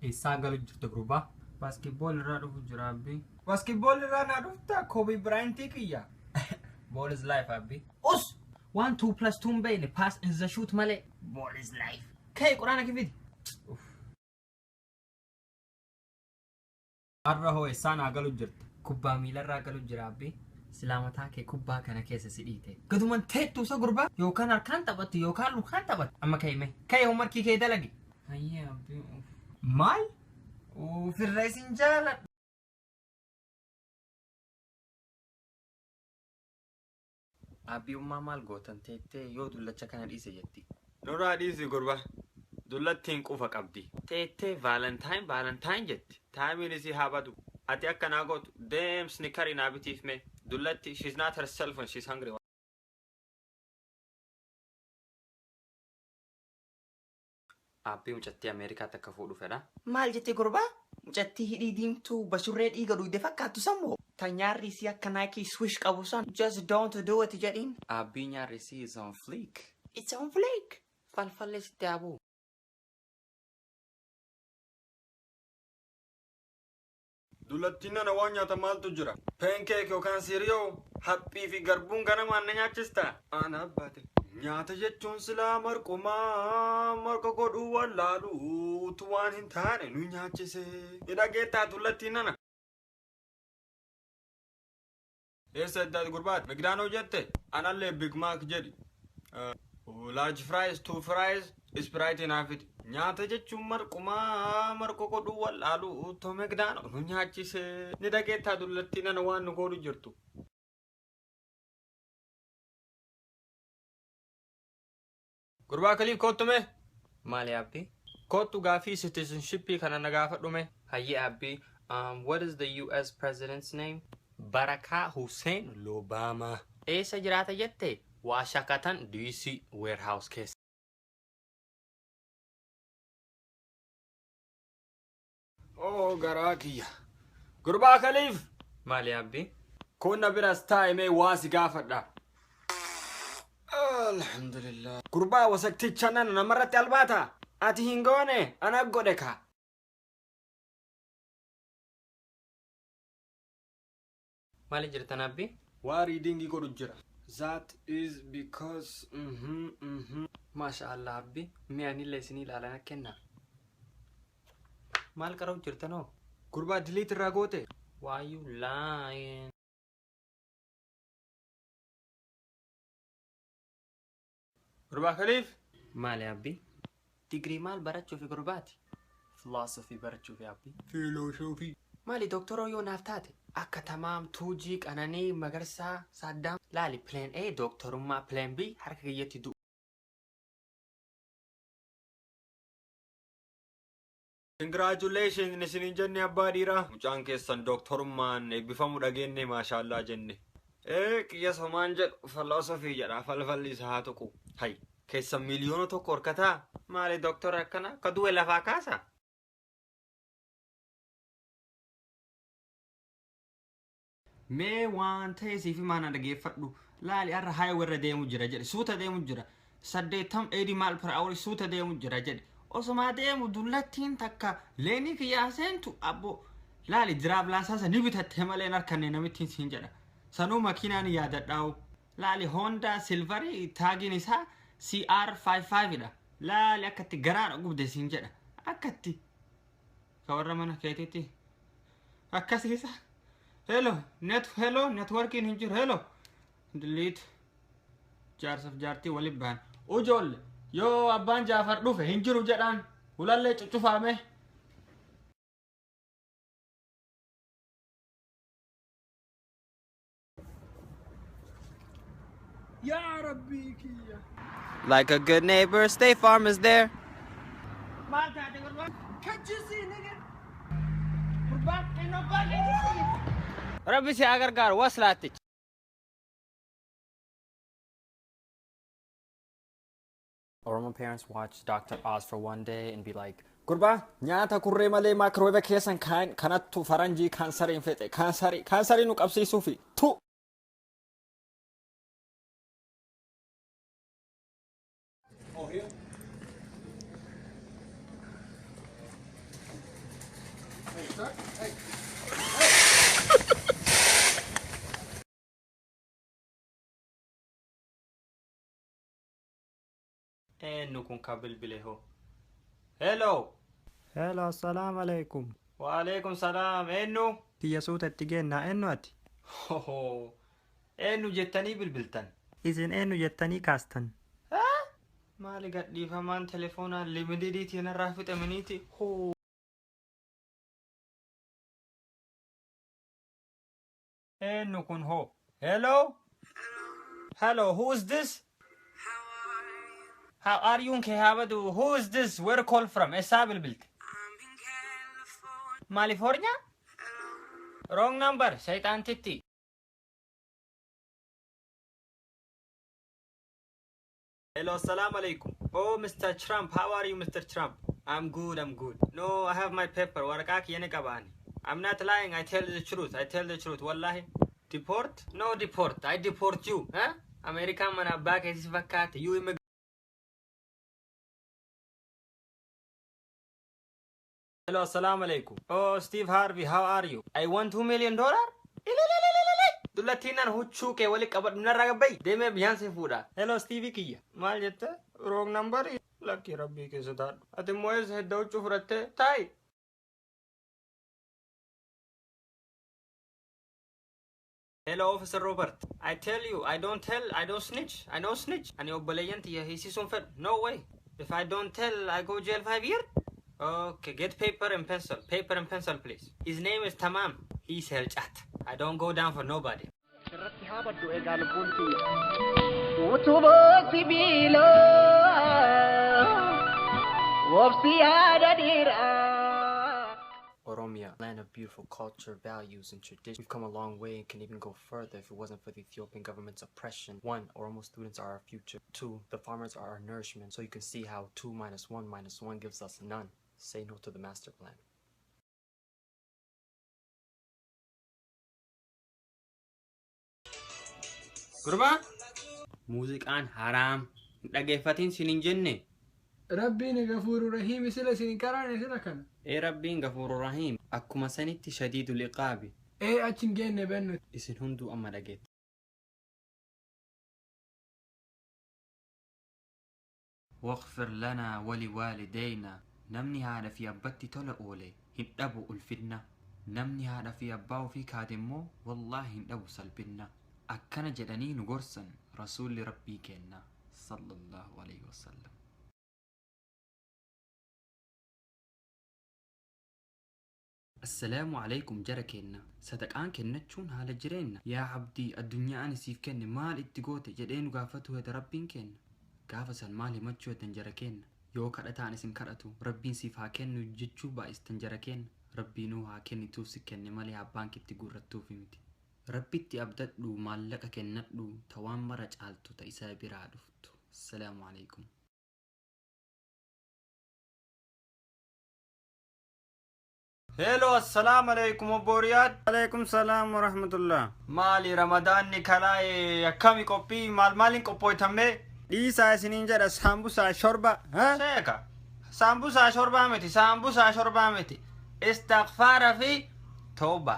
Eessaa galu jirta gurbaa? Basketball irraa dhufu jira abbi. Basketball irraa naa dhufta Kobe Bryant kiyya. Ball is life abbi. Us! 1 2 plus 2 hin beekne pass in the shoot malee. Ball is life. Ka'e quraana kifiti. Har'a hoo eessaa naa galu jirta? Kubbaa miilarraa galu jira abbi. Silaa mataa kee kubbaa kana keessa si dhiite. Gaduman teettu isa gurbaa yookaan harkaan taphattu yookaan lukaan taphattu. Amma ka'e mee. Ka'e homarkii kee dalagi. Hayyee abbi. Maal? Ofirra isin jaaladha. Abbiyyummaa maal gootan teettee yoo dullacha kana dhiise jetti. Nurraa dhiisi gurba. Dullattiin qufa qabdi. Teettee Valentine Valentine jetti. Taamiin isii haa badu. Ati akka naa gootu deem sneakerii naa bitiif mee. Dullatti she's not herself when she's hungry. Abbii mucattii Ameerikaatti akka fuudhu fedha. Maal jette gurbaa? Mucattii hidhii diimtuu basurree dhiiga dhuyde fakkaattu san moo? Ta nyaarri isii akka Nike swish qabu san. Just don't do it jedhiin. Abbii nyaarri isii is on fleek. It's on fleek. Falfallee sitti haa bu'u. Dullattiin nana waan nyaata maaltu jira? Pancake yookaan cereal haphii fi garbuun ganamaan na nyaachista. Ana abbaate. Nyaata jechuun silaa marqumaa marqa godhuu wallaaluutu waan hin taane nu nyaachise. Ni dhageettaa dullattiin nana. Eessa iddaati gurbaati? McDonald jette? Anallee Big Mac jedhi. Large fries, two fries, Sprite naa fidi. Nyaata jechuun marqumaa marqa godhuu wallaaluutu McDonald nu nyaachise. Ni dhageettaa dullattiin nana waan nu godhu jirtu. Gurbaa Kaliif kottu mee? Maali abbi? Kottu gaafii citizenshipii kana na gaafadhu mee? Hayyee abbi. What is the US president's name? Barakaa Hussein Lobaamaa. Eessa jiraata jette? Waashakatan DC warehouse keessa. Oo garaa kiyya. Gurbaa Kaliif. Maali abbi? Kun na biras taa'e mee waa si gaafadha. Alhamdulillah. Gurbaa wasakticha nana namarratti albaata. Ati hin goone ana godhe ka. Maali jirtan abbi? Waa readingii godhu jira. That is because mhm mhm. Maasha Allah abbi. Mee anillee isinii ilaalan kenna. Maal qara'u jirtanoo? Gurbaa delete irraa goote. Why you lying? Gurbaa Kaliif. Maali abbi? Digirii maal barachuufi gurbaati? Philosophy barachuufi abbi. Filoosofii. Maali dooktoroo yoo naaf taate? Akka tamaam tuujii qananii magarsaa saaddaam. Laali plan A dooktorummaa plan B harka kiyyatti du'u. Congratulations isiniin jenne abbaa dhiiraa. Mucaan keessan dooktorummaan eebbifamuu dhageenye maashaallaa jenne. Ee qiyya somaan jedhu philosophy jedha falfalli isaa haa tuqu. Hay keessan 1 miliyoona horkataa maali dooktora akkana akka du'e lafaa kaasa? Mee waan ta'e siif himaa na dhageeffadhu. Laali har'a highway irra deemu jira jedhe suuta deemu jira. 80 80 mile per hour suuta deemu jira jedhe. Osomaa deemu dullattiin takka lane kiyyaa seentu abbo laali driver license ni bitatte malee hin harkanne namittiin siin jedha. Sanuu makiinaan yaadadhaa'u. Laali Honda Silverii tagiin isaa CR55 dha. Laali akkatti garaadha gubde siin jedha. Akkatti. Ka warra mana keetiitti. Akkasiisa. Hello, net hello, networkiin hin jiru. Hello. Delete. Jaarsaaf jaartii waliin bahan. Ujoolle yoo abbaan Jaafar dhufe hin jiru jedhaan hulallee cuccufaame. Yaa Rabbii kiyya. Like a good neighbor, State Farm is there. Maal taate gurbaa? Can't you see nigga? Gurbaan ain't nobody to see. Rabbi si haa gargaaru waslaatticha. Oromo parents watch Dr. Oz for one day and be like, Gurbaa nyaata kurree malee microwave keessan kaan kanattu faranjii kaansariin fexe kaansarii kaansarii nu qabsiisuufi tu. sir. Hey. Hey. Eenyu kun ka bilbile hoo? Hello. Hello, assalamu alaikum. Waalaikum salaam. Eenyu? Tiyya suuta itti geennaa eenyu ati? Hoho. Eenyu jettanii bilbiltan? Isin eenyu jettanii kaastan? Maali gadhiifamaan telefoonaan limitiitiin irraa fixaminiiti? Hoo. Eenyu kun hoo? Hello? Hello, who is this? How are you? Kee haa badu. Who is this? Where call from? Eessaa bilbilte? California? Wrong number. Shayxaantitti. Hello, assalamu alaikum. Oh, Mr. Trump, how are you, Mr. Trump? I'm good, I'm good. No, I have my paper. Waraqaa kiyya ni qabaani. I'm not lying. I tell the truth. I tell the truth. Wallahi. Deport? No deport. I deport you. Huh? Amerikaan mana abbaa keetis fakkaate. You immigrant. Hello, assalamu alaikum. Oh, Steve Harvey, how are you? I want $2 million. Dullattiinan huccuu kee wali qabadhu narraa gabbayi. Deemee biyyaan si fuudha. Hello, Stevie kiyya. Maal jette? Wrong number. Lakki rabbii keessa taadhu. Ati immoo eessa hedda huccuu fudhattee taa'i. Hello, Officer Robert. I tell you, I don't tell, I don't snitch. I don't snitch. Ani obboleeyyan tiyya hiisisuun fedhu. No way. If I don't tell, I go jail 5 year. Okay, get paper and pencil. Paper and pencil, please. His name is Tamam. He sell chat. I don't go down for nobody. Irratti haa baddu egaa lubbuun kiyya. Utuboo sibiilaa obsi yaada dhiiraa. Oromia, land of beautiful culture, values, and tradition. We've come a long way and can even go further if it wasn't for the Ethiopian government's oppression. One, Oromo students are our future. Two, the farmers are our nourishment. So you can see how two minus one minus one gives us none. Say no to the master plan. Gurbaa, muuziqaan haraam. Hin dhageeffatiin sin hin jenne. Rabbiin gafuuru rahiim sila isin qaraane sila kana. Ee, Rabbiin gafuuru rahiim. Akkuma sanitti shadiidul iqaabi. Ee, achi hin geenne bennu. Isin hunduu amma dhageette. واغفر لنا ولوالدينا. Namni haadha fi abbatti tola oole hin dhabu ulfinna. Namni haadha fi abbaa ofii kaate immoo wallaahi hin dhabu salphinna. Akkana jedhanii nu gorsan rasuulli rabbii kenna sallallahu alaihi wasallam. Assalaamu alaikum jara kenna. Sadaqaan kennachuun haala jireenna. Yaa abdii, addunyaa ani siif kenne maal itti goote jedhee nu gaafatu heda rabbiin kenna. Gaafa san maal himachuu hedan jara kenna? Yoo kadhataan isin kadhatu rabbiin siif haa kennu jechuu baay'istan jara kenna. Rabbiinuu haa kennituuf si kenne malee abbaan kitti guurrattuuf miti. Rabbitti abdadhu, maallaqa kennadhu, tawaan mara caaltu ta isa biraa dhuftu. Assalaamu alaikum. Hello, assalaamu alaikum obbo Riyaad. Alaikum salaam wa rahmatullah. Maali, ramadaanni karaa akkami, qophii maal maaliin qophooytamee? Dhiisaa isiniin jedha, saambusaa shorba. Seeka. Saambusaa shorbaa miti, saambusaa shorbaa miti. Istighfaara fi tooba.